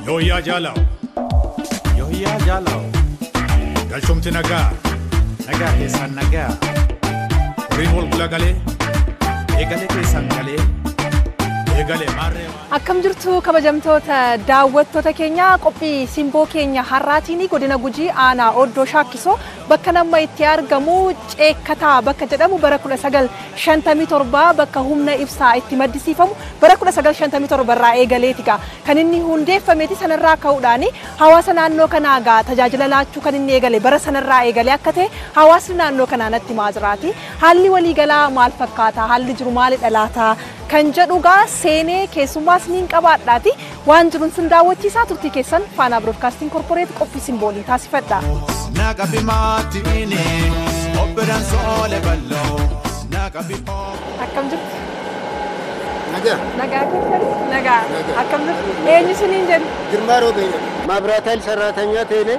Yooyyaa jaalaw. Yooyyaa jaalaw. Galchumti nagaa. Nagaa keessaan nagaa. Horiin wal gula galee. Eegalee keessaan galee. Eegalee maarree. Akkam jirtu kabajamtoota daawwattoota keenya qophii simboo keenya har'aatiin godina Gujii aanaa Oddoo Shaakkisoo bakka nama itti argamu Ceekkataa bakka jedhamu bara 1957 bakka humna ibsaa itti maddisiifamu bara 1957 irraa eegaleeti gaa kan inni hundeeffameeti sanarraa ka'uudhaan hawaasa naannoo kanaa gaa tajaajila laachuu kan inni eegale bara sanarraa eegale akka ta'e hawaasni naannoo kanaa natti himaa jiraati. Haalli waliigalaa maal fakkaata? Haalli jiru maalidha laata? Kan jedhu gaa seenee keessummaas niin qabaadhaati waan jiruun sin daawwachiisaa turtii keessan Faanaa Biroodkaastiin Korporeet qophii simboolii taasifadha. Akkam jirtu? Nagaa. Nagaa keessan? Nagaa. Akkam jirtu? Eenyu siniin jedhu? Girmaa Roobee jedhu. Maabiraataan saraatanyaa ta'ee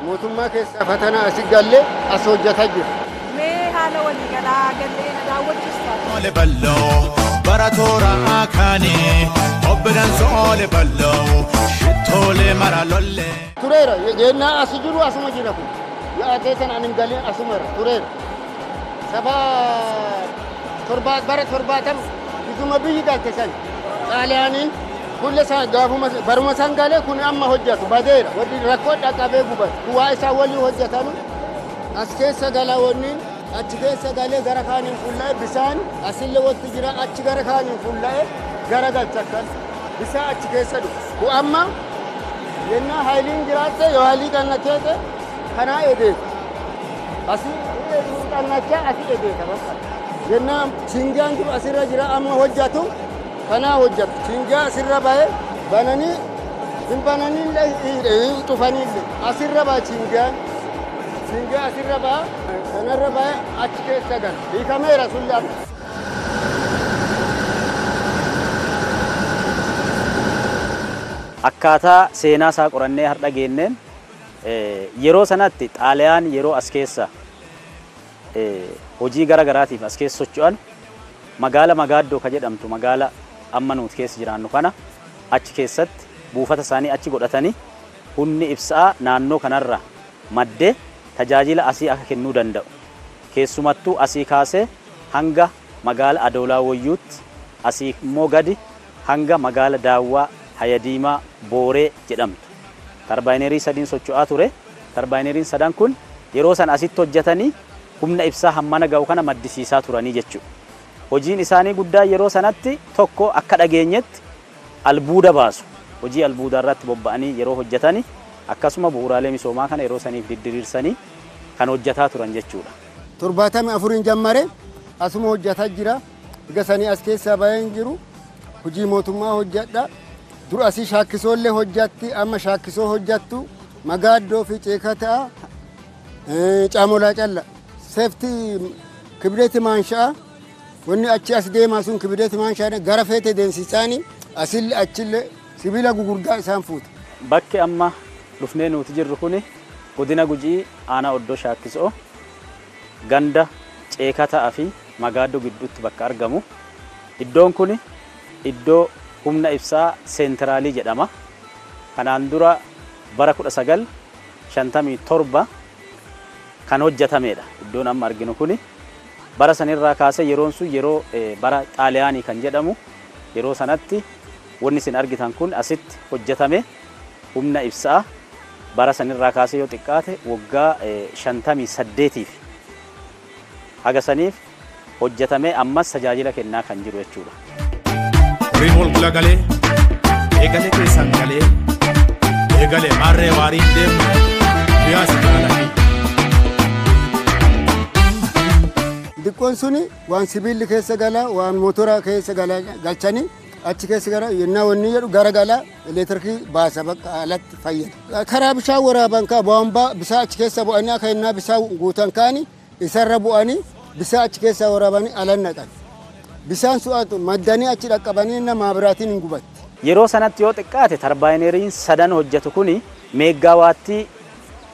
mootummaa keessaa fatanaa asii gallee as hojjetaa jiru. Mee haala waliigalaa gallee na daawwachiistaa? Ole balloo bara toora akaanii obbiran soole balloo shittoolee mara lollee. Tureera yennaa as jiru asuma jira kun. Yaa'aa keessan ani hin galiin asuma irra tureera. Saba torba bara 70 isuma biyyi galte san xaaliyaaniin kulle isaan gaafuma baruma san galee kun amma hojjetu badeera. Warri rakkoo dhaqqabee gubatu. Waa isaa walii hojjetanu as keessa galaa wanni achi keessa galee gara kaaniin fullaa'e bisaan asillee walitti jira achi gara kaaniin fullaa'e gara galcha akkas bisaan achi keessa dhufu. Kun amma yennaa haayiliin jiraatte yoo haayilii qannateete kanaa edeeta. Asii qannachaa asii edeeta bakka. Yennaa chingaan jiru asirra jira amma hojjetu kanaa hojjetu. Chingaa asirra ba'e bananii hin bananiillee hin cufaniillee asirra ba'a chingaan. Chingaa asirra ba'a kanarra ba'e achi keessa gala. Hiikameera sulli amma. Akkaataa seenaa isaa qorannee har'a geenneen yeroo sanatti Xaaliyaan yeroo as keessa hojii gara garaatiif as keessa socho'an magaala Magaaddoo ka jedhamtu magaala amma nuti keessa jiraannu kana achi keessatti buufata isaanii achi godhatanii humni ibsaa naannoo kanarra maddee tajaajila asii akka kennuu danda'u. Keessumattuu asii kaasee hanga magaala Adoolaa Wayyuutti asii immoo gadi hanga magaala Daawwaa Hayadiimaa Booree jedhamtu. Tarbaayineerii sadiin socho'aa ture. Tarbaayineeriin sadan kun yeroo san asitti hojjetanii humna ibsaa hammana ga'u kana maddisiisaa turanii jechuudha. Hojiin isaanii guddaa yeroo sanatti tokko akka dhageenyetti albuuda baasu. Hojii albuudaa irratti bobba'anii yeroo hojjetanii akkasuma bu'uuraalee misoomaa kana yeroo saniif diddiriirsanii kan hojjetaa turan jechuudha. 74 jammare asuma hojjetaa jira. Egaa sanii as keessaa bahee hin jiru. Hojii mootummaa hojjedha. Dur asii shaakkisoollee hojjatti amma shaakkisoo hojjattu Magaaddoo fi Ceekataa Caamolaa calla. Seeftii kibireeti maansha'a. Wanni achi as deemaa sun kibireeti maansha'a gara feete deemsisaanii asillee achillee sibiila gugurdaa isaan fuuta. Bakki amma dhufnee nuti jirru kuni godina Gujii aanaa Oddoo Shaakkisoo ganda Ceekataa fi Magaaddoo gidduutti bakka argamu. Iddoon kuni iddoo humna ibsaa seentiraalii jedhama. Kanaan dura bara 1957 kan hojjetamedha. Iddoon amma arginu kuni bara sanirraa kaasee yeroon sun yeroo bara Xaaliyaanii kan jedhamu yeroo sanatti wanni isin argitan kun asitti hojjetame humna ibsaa bara sanirraa kaasee yoo xiqqaate waggaa 58 haga saniif hojjetame ammas tajaajila kennaa kan jiru jechuudha. Horiin wal gula galee eegalee keessaan galee eegalee maarree waariin deemu guyyaa si jaalanii. Xiqqoon suni waan sibiilli keessa gala waan motora keessa gala galchanii achi keessa gara yennaa wanni jedhu gara gala elektiriikii baasa bakka alatti fayyada. Karaa bishaan waraaban kaa boombaa bishaan achi keessa bu'anii akka yennaa bishaan guutan kaani isarra bu'anii bishaan achi keessa waraabanii alan naqan. Bishaan su'aatu maddanii achi dhaqqabanii nama biraatiin hin gubatti. Yeroo sanatti yoo xiqqaate tarbaayineeriin sadan hojjetu kuni meegaawaattii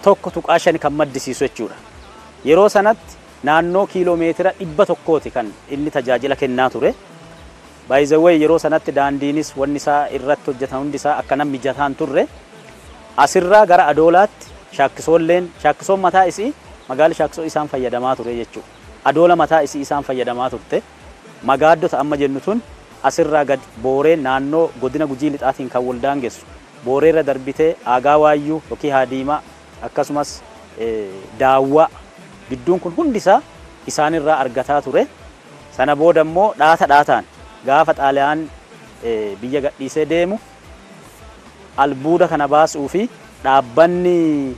1.5 kan maddisiisu jechuudha. Yeroo sanatti naannoo kiiloomeetira 100 kan inni tajaajila kennaa ture. By the way, yeroo sanatti daandiinis wanni isaa irratti hojjetan hundi isaa akka namni mijataan turre. Asirraa gara Adoolaatti Shaakkisoolleen, Shaakkisoon mataa isii magaalli Shaakkisoo isaan fayyadamaa ture jechuudha. Adoola mataa isii isaan fayyadamaa turte. Magaaddota amma jennu tun asirraa gad Booree naannoo godina Gujii Lixaatiin kan wal daangessu. Booreerra darbitee Aagaa Waayyuu yookiin Haadiimaa akkasumas Daawwaa gidduun kun hundisaa isaanirraa argataa ture. Sana booda immoo dhaata dhaataan gaafa Xaaliyaan biyya gadhiisee deemu albuuda kana baasuu fi dhaabbanni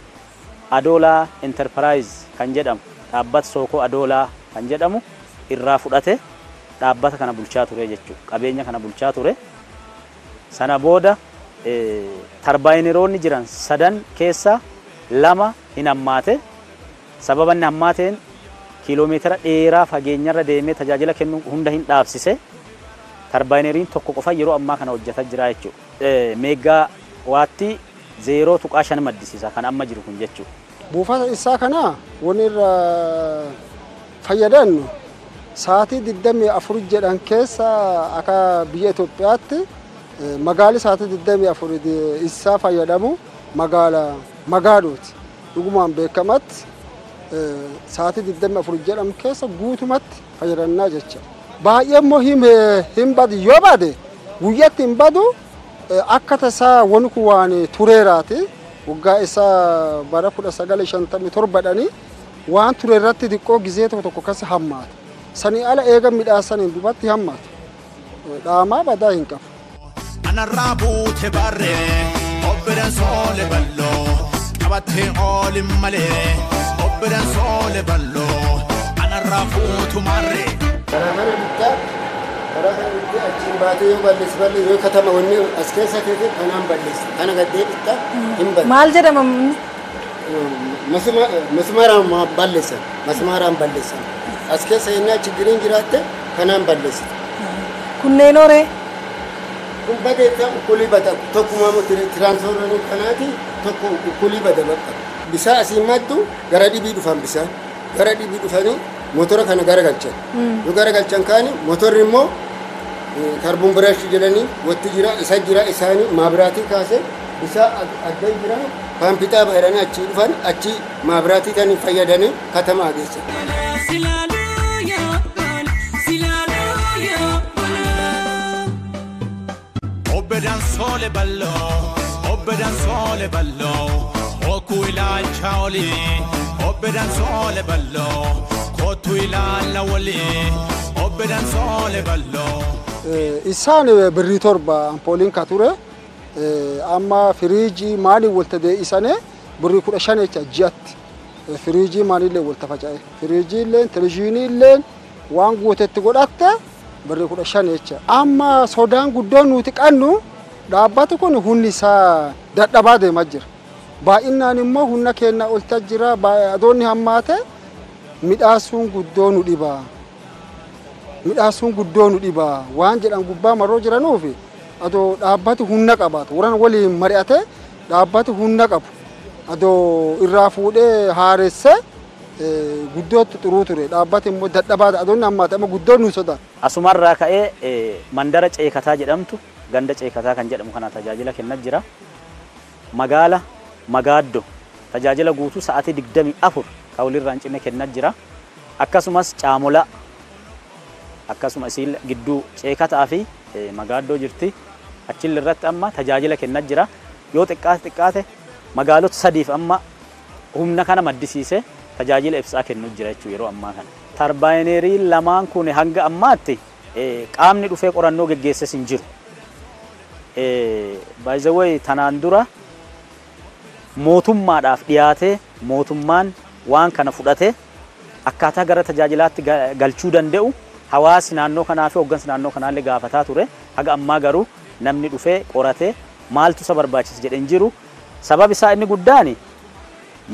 Adoolaa Enterprise kan jedhamu, dhaabbata Sookoo Adoolaa kan jedhamu irraa fudhate dhaabbata kana bulchaa ture jechuudha. Qabeenya kana bulchaa ture. Sana booda tarbaayineroonni jiran sadan keessaa 2 hin hammaate. Sababa inni hammaateen kiiloomeetira dheeraa fageenyarra deemee tajaajila kennu hunda hin dhaabsise. Tarbaayineriin tokko qofa yeroo ammaa kana hojjetaa jira jechuudha. Meegaa waatti 0.5 maddisiisa kan amma jiru kun jechuudha. Buufata isaa kana wanni irra fayyadannu sa'aatii 24 jedhan keessa akka biyya Itoophiyaatti magaalli sa'aatii 24 isaa fayyadamu magaala Magaadooti. Dhugumaan beekamatti sa'aatii 24 jedhamu keessa guutumatti fayyadannaa jecha. Baay'ee immoo hin badu, yoo bade guyyatti hin badu, akka tasaa wanni kun waan tureeraati. Waggaa isaa bara 1957 dhanii waan ture irratti xiqqoo gizee tokko tokko keessa hammaata. Sanii ala eega midhaasaniin dubatti hammaata. Dhaamaa badaa hin qabu. Anarraa buute barree obbiran soole balloo qabattee oolin malee obbiran soole balloo anarraa fuutu marree. Karaa kana bittaa, karaa kana bittee achiin baatee yoo balleessi balleessi yoo katama wanni as keessa keessa kanaan balleessi. Kana gaddee bittaa hin balleessi. Maal jedhama? Masmaaraan balleessan, masmaaraan balleessan. As keessa yennaa chigiriin jiraatte kanaan balleessi. Kunneen horee? Kun badeetta ukkulii bada tokkuma tiraansfoormerii kanaati tokko ukkulii bada bakka. Bisaan asii maddu gara dhibii dhufan bisaan gara dhibii dhufanii motora kana garagalchan. Yoo garagalchan kaani motorri immoo kaarboon biraashii jedhanii watti jira isa jira isaanii maabiraatii kaasee bisaan adda jira paampixaa jedhanii achii dhufan achii maabiraatii kan fayyadanii katamaa geessan. Obbedan soole balloo, obbedan soole balloo, okkuu ilaalcha olii. Obbedan soole balloo, kottu ilaalla walii. Obbedan soole balloo. Isaan birrii 7 ampooliin ka ture. Amma firiijii maaliin walta deebisanii birrii 15 jecha ji'atti. Firiijii maaliillee walta faca'e. Firiijii illee televizyiinii illee waan guutetti godhatte birrii 15 jecha. Amma sodaan guddoon nuti qabnu dhaabbati kun humni isaa dadhabaa deemaa jira. Baay'inaan immoo humna keenya olta jira. Adoonni hammaate midhaasuun guddoo nu dhiba. Midhaasuun guddoo nu dhiba. Waan jedhan gubbaa maroo jiranuufi adoo dhaabbati humna qabaatu. Warraan waliin mari'ate dhaabbati humna qabu. Adoo irraa fuudhee haaresse guddootti xuruu ture. Dhaabbati immoo dadhabaa adoonni hammaate amma guddoo nu sodaata. Asumarraa ka'ee mandara Ceekataa jedhamtu ganda Ceekataa kan jedhamu kana tajaajila kennaa jira. Magaala Magaaddoo tajaajila guutuu sa'aatii 24 kan walirraa hin cinne kennaa jira. Akkasumas Caamolaa akkasuma isiin gidduu Ceekataa fi Magaaddoo jirti. Achillee irratti amma tajaajila kennaa jira. Yoo xiqqaate xiqqaate magaalota sadiif amma humna kana maddisiisee tajaajila ibsaa kennuu jira jechuudha yeroo ammaa kana. Tarbaayineerii lamaan kun hanga ammaatti qaamni dhufee qorannoo geggeesses hin jiru. By the way, tanaan dura mootummaadhaaf dhiyaatee mootummaan waan kana fudhatee akkaataa gara tajaajilaatti galchuu danda'u hawaasi naannoo kanaa fi hooggansi naannoo kanaallee gaafataa ture. Haga ammaa garuu namni dhufee qoratee maaltu isa barbaachisa jedhee hin jiru. Sabab isaa inni guddaan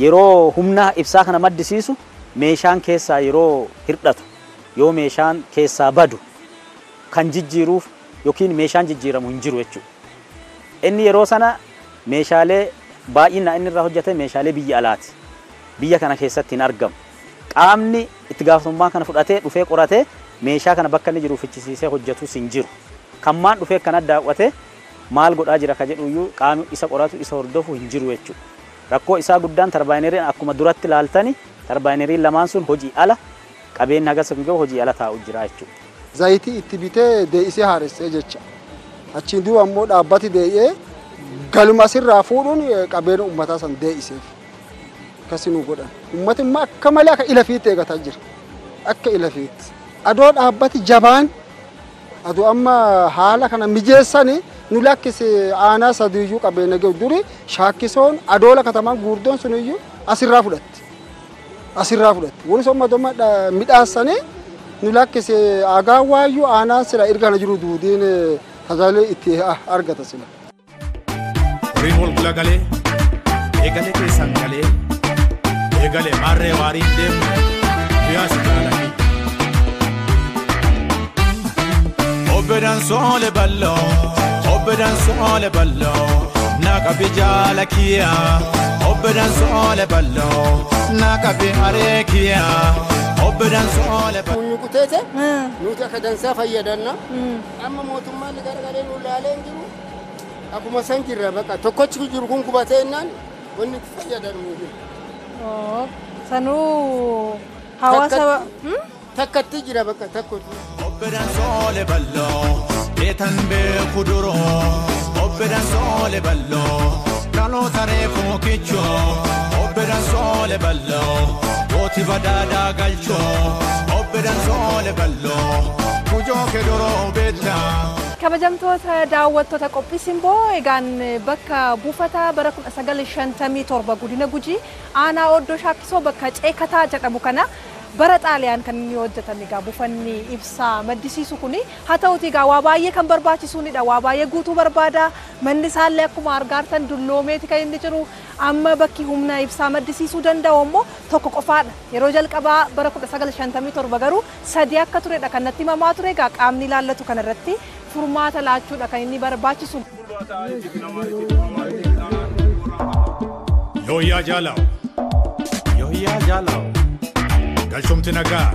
yeroo humna ibsaa kana maddisiisu meeshaan keessaa yeroo hir'atu yoo meeshaan keessaa badu kan jijjiiruuf yookiin meeshaan jijjiiramu hin jiru jechuudha. Inni yeroo sana meeshaalee baay'inaan inni irraa hojjete meeshaalee biyya alaati. Biyya kana keessatti hin argamu. Qaamni itti gaafatamummaa kana fudhatee dhufee qoratee Meeshaa kana bakka inni jiru fichisiisee hojjetus hin jiru. Kan maan dhufee akkana daawwate maal godhaa jira ka jedhu iyyuu qaamni isa qoratu isa hordofu hin jiru jechuudha. Rakkoo isaa guddaan tarbaayineeriin akkuma duratti ilaaltani tarbaayineeriin lamaan sun hojii ala qabeen hagas hin gahu hojii ala taa'u jira jechuudha. Zayitii itti bitee dee'isee haaressee jecha. Achiin duuba ammoo dhaabbati dee'ee galuma asirraa fuudhuun qabeenya uummataa san dee'iseef. Akkasii nu godhan. Uummati immoo akka malee akka ila fiitti eegataa jira. Akka ila fiitti. Adoo dhaabbati jabaan adoo amma haala kana mijeessani nu lakkise aanaa sadiiyyuu qabeenya gahu duri shaakkisoon adoola katamaan guurdoon suniyyuu asirraa fudhatti. Asirraa fudhatti. Wani somma domma midhaassanii nu lakkise agaa waayyuu aanaan sila erga kana jiru duudiin tajaajila itti argata sila. Horiin wal gula galee eegalee keessan galee eegalee maarree waariin deemu guyyaa si jaalanii. Obbedan soole balloo obbedan soole balloo naqa jaala kiyya obbedan soole balloo naqa haree kiyya obbedan soole balloo. Kunni kuteete nuti akka dansaa fayyadanna amma mootummaan gargaree nu ilaalee hin jiru akkuma san jirra bakka tokkochi jiru kun gubatee innaan wanni itti fayyadamu jiru. Sanuu hawaasa takkatti jira bakka takkotti. Obbedan soole balloo beetan beeku duroo obbedan soole balloo dhaloota reefuu kichoo obbedan soole balloo gooti badaadaa galchoo obbedan soole balloo kujoo kedoroo beektaa. Kabajamtoota daawwattoota qophii Simboo egaan bakka buufata bara 1957 godina Gujii aanaa Oddoo Shaakkisoo bakka Ceekataa jedhamu kana bara Xaaliyaan kan inni hojjetame egaa buufanni ibsaa maddisiisu kuni haa ta'uti egaa waa baay'ee kan barbaachisuunidha waa baay'ee guutuu barbaada manni isaallee akkuma argaartan dulloomeeti kan inni jiru amma bakki humna ibsaa maddisiisuu danda'u immoo tokko qofaadha yeroo jalqabaa bara 1957 garuu sadi akka turedha kan natti himamaa ture egaa qaamni ilaallatu kanarratti furmaata laachuudha kan inni barbaachisu. Yooyyaa jaalaw yooyyaa jaalaw galchumti nagaa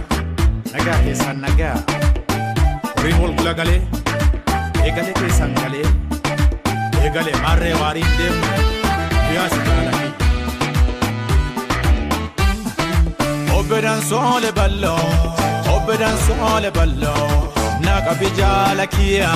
nagaa keessan nagaa horiin wal gula galee eegalee keessan galee eegalee maarree waariin deemu guyyaa si jaalanii. Obbedan soole balloo obbedan soole balloo naqa jaala kiyya.